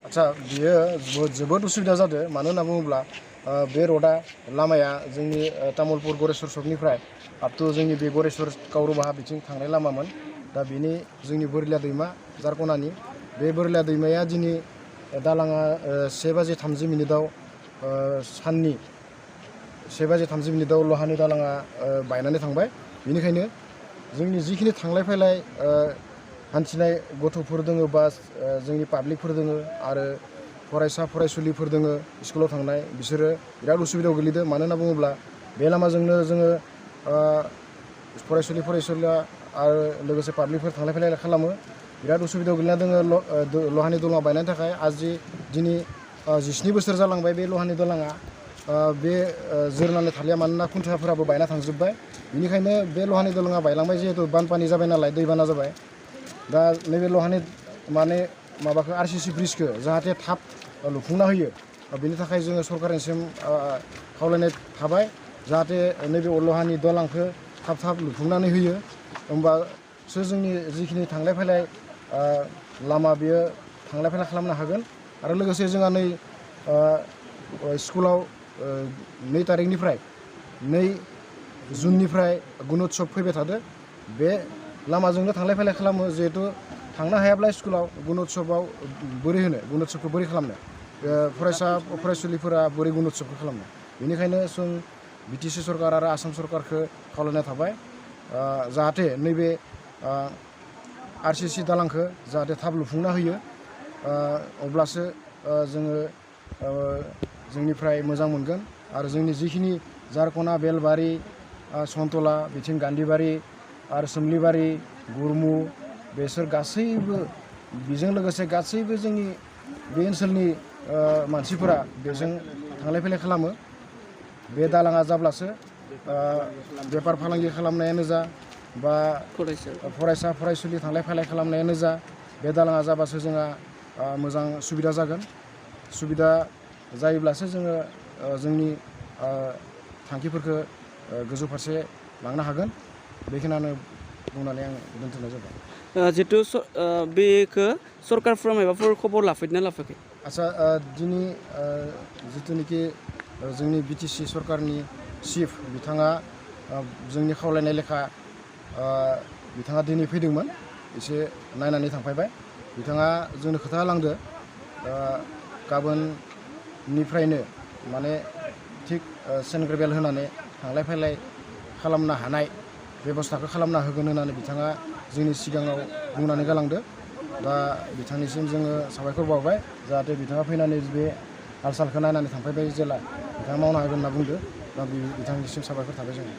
आच्छा बियो जोबोद उसुबिदा जादों मानो होनना बुङोब्ला बे र'डआ लामाया जोंनि तामुलपुर गरेस्वर सकनिफ्राय आपटु जोंनि बे गरेस्वर कावरुबाहा बिथिं थांनाय लामामोन दा बेनि जोंनि बोरलिया दैमा जारकनानि बे बोरलिया दैमाया दिनै दालाङा 7:30 साननि 7:30 लहानि दालाङा बायनानै थांबाय बेनिखायनो जोंनि जिखिनि थांलाय फैलाय हान्थिनाय गथ'फोर दङ बा जोंनि पाब्लिकफोर दङ आरो फरायसा फरायसुलिफोर दङ स्कुलाव थांनाय बिसोरो बिराद उसुबिदायाव गोलैदों मानो होनना बुङोब्ला बे लामाजोंनो जोङो फरायसुलिया आरो लोगोसे पाब्लिकफोर थांलाय फैलाय खालामो बिराद उसुबिदायाव गोलैना दङ लहानि दलङा बायनायनि थाखाय दिनै 17 बोसोर जालांबाय बे लहानि दलङा बे जोरनानै थालिया मानोना खुन्थाफोराबो बायना थांजोब्बाय बेनिखायनो बे लहानि दलङा बायलांबाय जिहेतु बानपानि जाबाय नालाय दैबाना जाबाय दा नैबे लहानि माने माबाखौ RCC ब्रिजखौ जाहाथे थाब लुफुंना होयो बेनि थाखाय जोङो सरकारनिसिम खावलायनाय थाबाय जाहाथे नैबे लहानि दलांखौ थाब लुफुंनानै होयो होमबासो जोंनि जिखिनि थांलाय फैलाय लामा बेयो थांलाय फैलाय खालामनो हागोन आरो लोगोसे जोंहा नै स्कुलाव 2 तारिखनिफ्राय 2 जुननिफ्राय गुणोत्सव फैबाय थादों बे लामाजोंनो थांलाय फैलाय खालामो जिहेतु थांनो हायाब्ला स्कुलाव गुणोत्सवआव बोरै होनो गुणोत्सवखौ बोरै खालामनो फरायसा फरायसुलिफोरा बोरै गुणोत्सवखौ खालामनो बेनिखायनो जों BTC सरकार आरो आसाम सरकारखौ खावलायनाय थाबाय जाहाथे नैबे RCC दालांखौ जाहाथे थाब लुफुंना होयो अब्लासो जोङो जोंनिफ्राय मोजां मोनगोन आरो जोंनि जिखिनि जारकना बेलबारि सन्तला बिथिं गान्धीबारि आरो सोमलिबारि गुरमु बेसोर गासैबो बेजों लोगोसे गासैबो जोंनि बे ओनसोलनि मानसिफोरा बेजों थांलाय फैलाय खालामो बे दालाङा जाब्लासो बेफार फालांगि खालामनायानो जा बा फरायसा फरायसुलि थांलाय फैलाय खालामनायानो जा बे दालाङा जाबासो जोंहा मोजां सुबिदा जागोन सुबिदा जायोब्लासो जोङो जोंनि थांखिफोरखौ गोजौ फारसे लांनो हागोन बेखिनियानो बुंनानै आं दोनथ'नाय जाबाय जितु बेखौ सरकारफ्रा माबाफोर खबर लाफैदोंना लाफाखै आच्छा दिनै जिथुनिखि जोंनि BTC सरकारनि चिफ बिथाङा जोंनि खावलायनाय लेखा बिथाङा दिनै फैदोंमोन एसे नायनानै थांफायबाय बिथाङा जोंनो खोथा होलांदो गाबोननिफ्रायनो माने थिग सेनग्रेबेल होनानै थांलाय फैलाय खालामनो हानाय बेबस्थाखौ खालामना होगोन होननानै बिथाङा जोंनि सिगाङाव बुंनानै गालांदो दा बिथांनिसिम जोङो साबायखर बावबाय जाहाथे बिथाङा फैनानै बे हाल सालखौ नायनानै थांफैबाय जेला बिथाङा मावनो हागोन होनना बुंदो दा बिथांनिसिम साबायखर थाबाय जोङो